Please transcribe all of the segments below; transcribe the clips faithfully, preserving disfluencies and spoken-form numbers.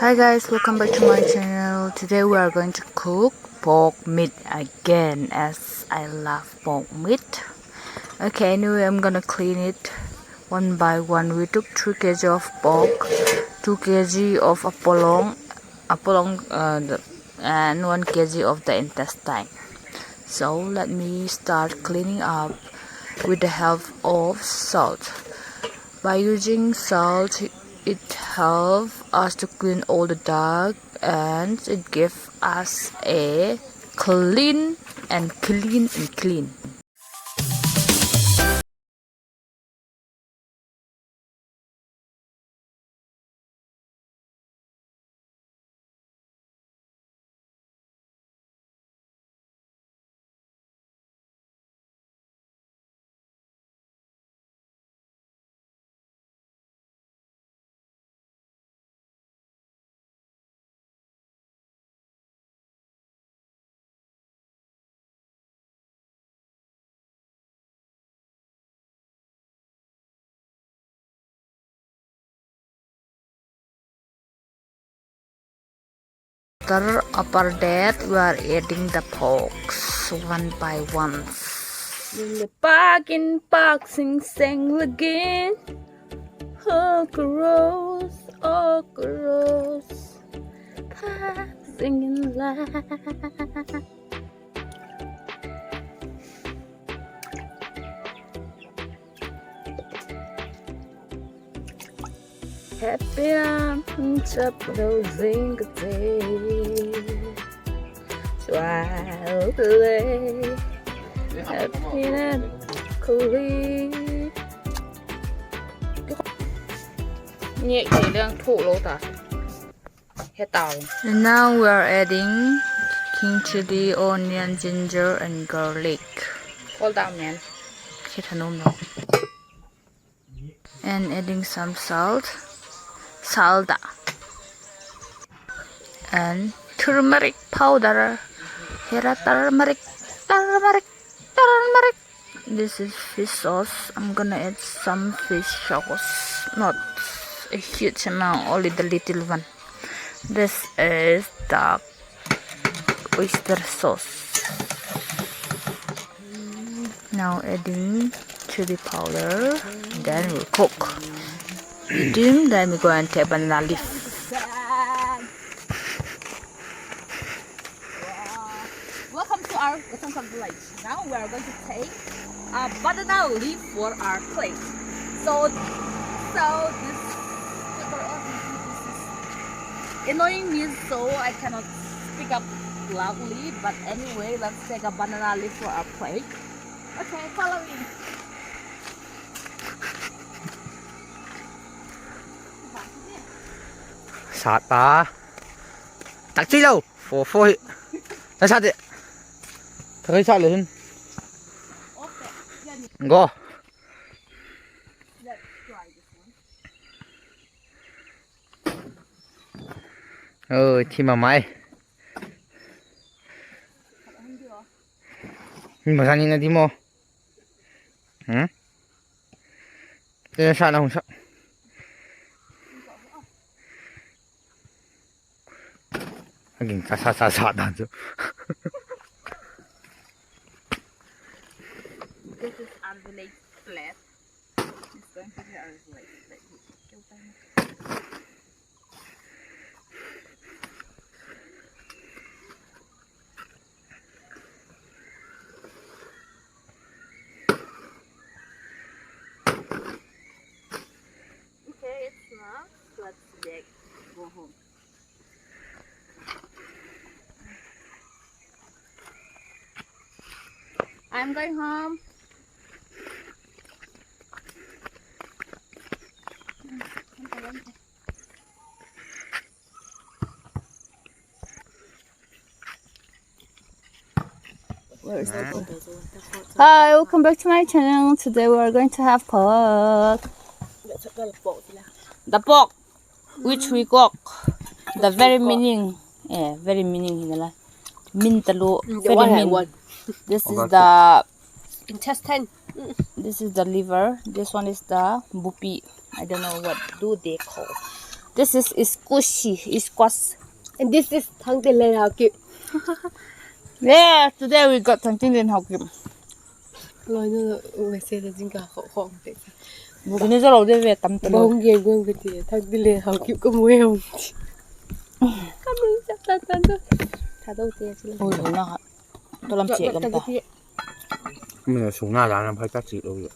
Hi guys, welcome back to my channel. Today we are going to cook pork meat again, as I love pork meat. Okay, anyway, I'm gonna clean it one by one. We took three K G of pork, two K G of a pawlawng, a pawlawng, uh, the, and one K G of the intestine. So let me start cleaning up with the help of salt. By using salt, it helps us to clean all the dirt and it gives us a clean and clean and clean. After upper that, we are adding the porks one by one. Min le pakin pak sing seng lagin. Oh, gross, oh, gross. Pak sing in la. Happy and chap no zing ka te. Swale. Happy and kuli. Ngiak ti leng thuk lo ta. He tau. And now we are adding king chili, onion, ginger, and garlic. All down, man. Khi thanom lo. And adding some salt. Salt. And turmeric powder. Here turmeric, turmeric, turmeric. This is fish sauce. I'm gonna add some fish sauce. Not a huge amount, only the little one. This is the oyster sauce. Now adding chili powder, then we'll cook. Steam, then we go and take banana leaf. Welcome to our Gothamkot village. Now we are going to take a banana leaf for our plate. So, so this, this is annoying me, so I cannot speak up loudly. But anyway, let's take a banana leaf for our plate. Okay, follow me. Sat ta. Tak chui lo. Fo fo hi. Na sat de. Tharai sat le hin. Go. Oi, thi ma mai. Hin ma sani na di mo. Hmm? Te sa na hung sa. A ging sa sa sa sa dan chu. This is our village flat. It's going to be our village flat. Okay, it's enough. Let's get, go home. I'm going home. Hi, welcome back to my channel. Today we are going to have pork. The pork, which we cook. The very meaning. Yeah, very meaning hi la. Min talu. Very min. This is the intestine. This is the liver. This one is the bupi. I don't know what do they call. This is squishy, squash. And this is Thangtinlen Haokip. Yeah, today we got Thangtinlen Haokip. Loi nu message jing ka kho kho te. Bu kini zo lo de ve tam ta lo. Bong gen guang ka ti, Thangtinlen Haokip ka mu em. Ka mu sa ta ta ta. Tha do te si lo. Oi, na ha. To lam che gam ta. Mi sung na la na phai ta chi lo.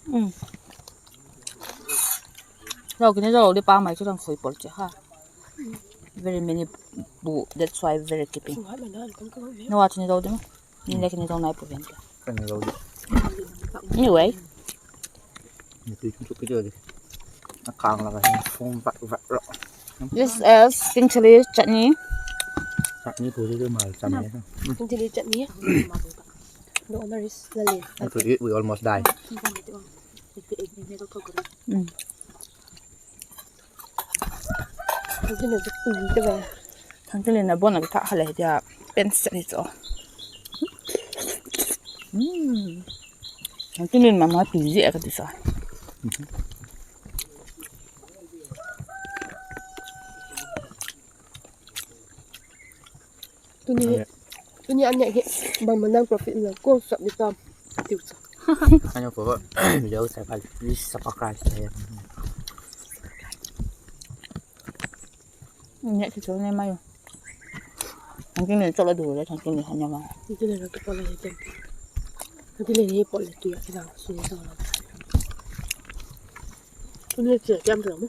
Lo kini zo lo de pa mai chu lang khoi pol che ha. Very many bu, that's why very keeping. No, a chini zo de ma. Ni le kini zo nai pu ven ta. Kani lo di. Anyway. Ni tui kin chu pi di. A kang la ka hin fong vat vat ro. This is pink chili chutney. Chutney pu di ma chutney. Pink chili chutney. No, no, is la le. And to eat, we almost die. Mm. Thangtinlen a bon a ka tha kha le tia pen set hi chu. Thangtinlen ma ma pi zi a ka ti sa. Tuni, tuni an nêk hi bangma nang profit na ko sap di tam. Tiu chu. Ano ko video sa pal please subscribe. Nêk ki chu ne mai. Thangtinlen chu la du le Thangtinlen han ya ma. Thangtinlen chu pol le hi ken. Thangtinlen hi pol le tu ya ki dang su ni sa la. Tuni che kiam lo mu.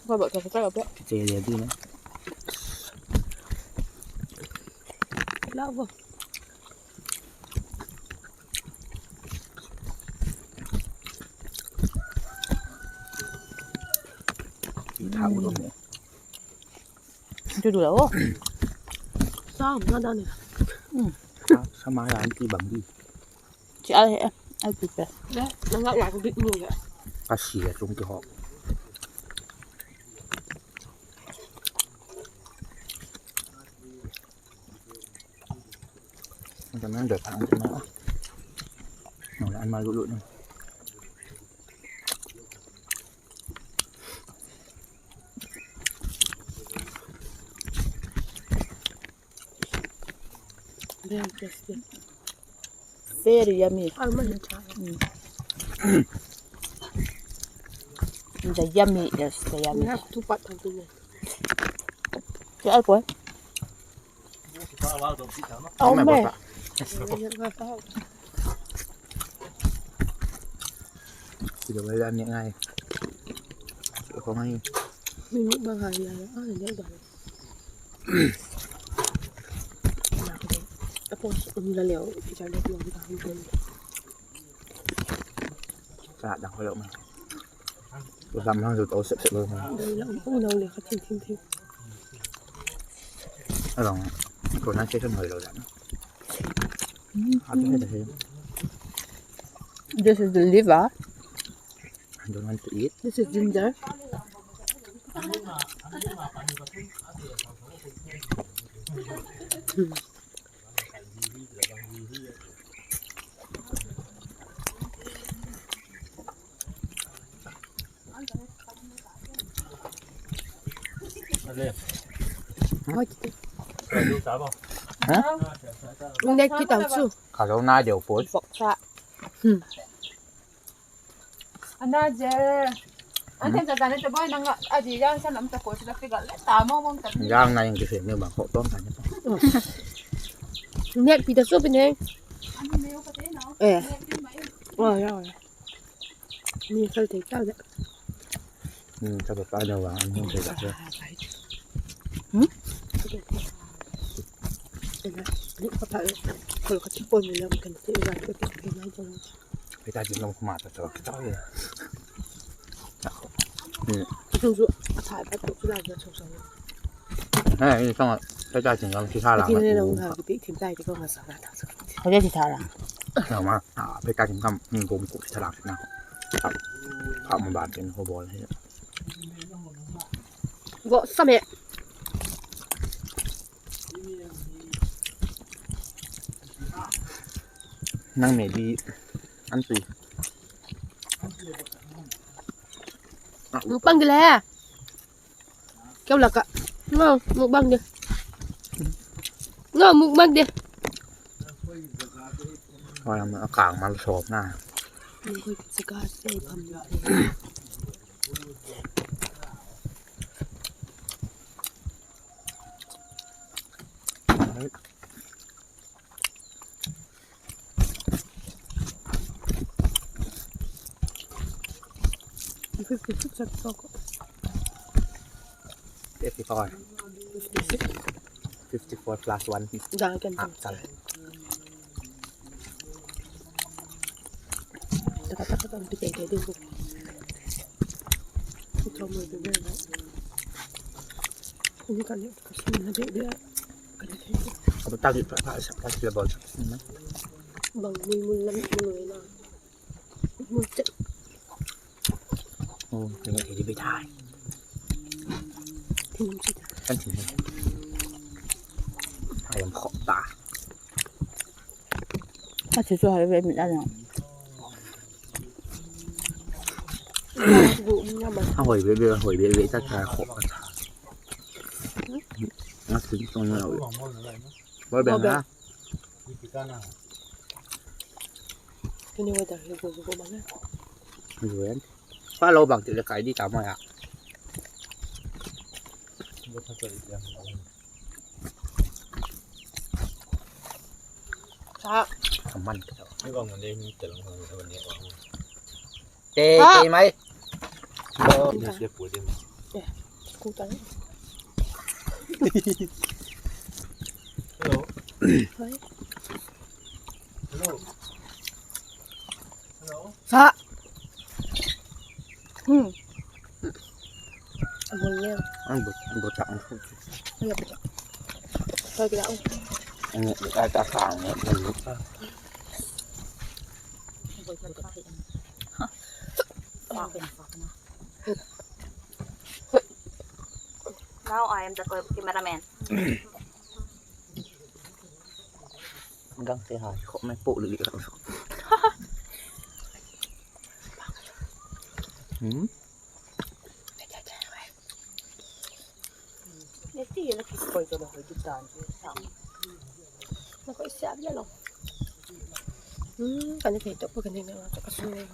Ka ba ka ka ba. Che le di na. La bo. Tha u lo mo. Chu du la o. Sa ma dan ni. Sa ma ya an ti bang di. Chi al he, al pi pe. Le, na nga ya ko bit ni ya. Ka si ya chung ki ho. Ang ka nang doi pa ang ka nang. Nang la an ma lut lut nang. Very tasty. Very yummy. Almond. Mm. The yummy is the yummy. We have two part of the. Kaya po. Aw, meh. Sila wala ni ngai. Ko ngai. Minute ba ngai la. Ah, ni ba. Tapos, um, la leo, picture leo, leo, leo. Ka dang hoi lo ma. Lam lang zu to sep sep lo ma. Doi lo, u lo le kha thim thim thim. A long, pronunciation hoi lo dan. This is the liver. I don't want to eat. This is ginger. Hah? Nang dek ki tau chu. Ka lo na deu poi. Bok sa. Hmm. Ana je. An ten cha zane te boy nang a di yang san am ta ko chu la figal le ta mo mo ta. Yang na yang ki se ne bang ko ton ta ne. Nek pi ta su pi ne. An ne ko te no. Eh. Wa ya wa. Ni kal te ta de. Ni ka ba pa da wa ni te da. Hmm? Ni ka pa ko ka ti pon ni la kan te la ko ti ke na jo. Pe ta jin lo kuma ta cho ki ta. Ni. Chu chu a thai pa tu chu la ja cho cho. He, ni song pe ta jin lo ti tha la. Ti ne lo ha ki ti thim tai ti ko ma sa la ta. Ko ti tha la. Lo ma, a pe ta jin kam ni ko ko ti tha la na. Pha ma ban tin ho bol he. Go sa me. Nang me di an tui. Mukbang di le. Keu lak ah. No, mukbang di. No, mukbang di. Hoi, a kang mal sawp na. Fifty-four. Fifty-four plus one. A hoi be be, a hoi be be ta ta khop ka ta. Nga tin tong na. Bol beng ha. Tuni weather hi go go bang e. Uen. Pa lo bang ti le kai di ta mai a. Sa. Kaman ka ta. Ni bang ne ni te lang ni. Te, te mai. Hello. Hello. Hello. Sa. Hmm. Amol le. Ang bu, bu tak. Ang bu tak. Thôi kìa. Ang bu tak, tak, tak. Now I am the cameraman. Gang te ha, khop mai po li li. Hmm? Neti la ki koi to la hoi di tan ti sam. Na koi siap le lo. Hmm, kan thei to pa kan ne la to ka sum le.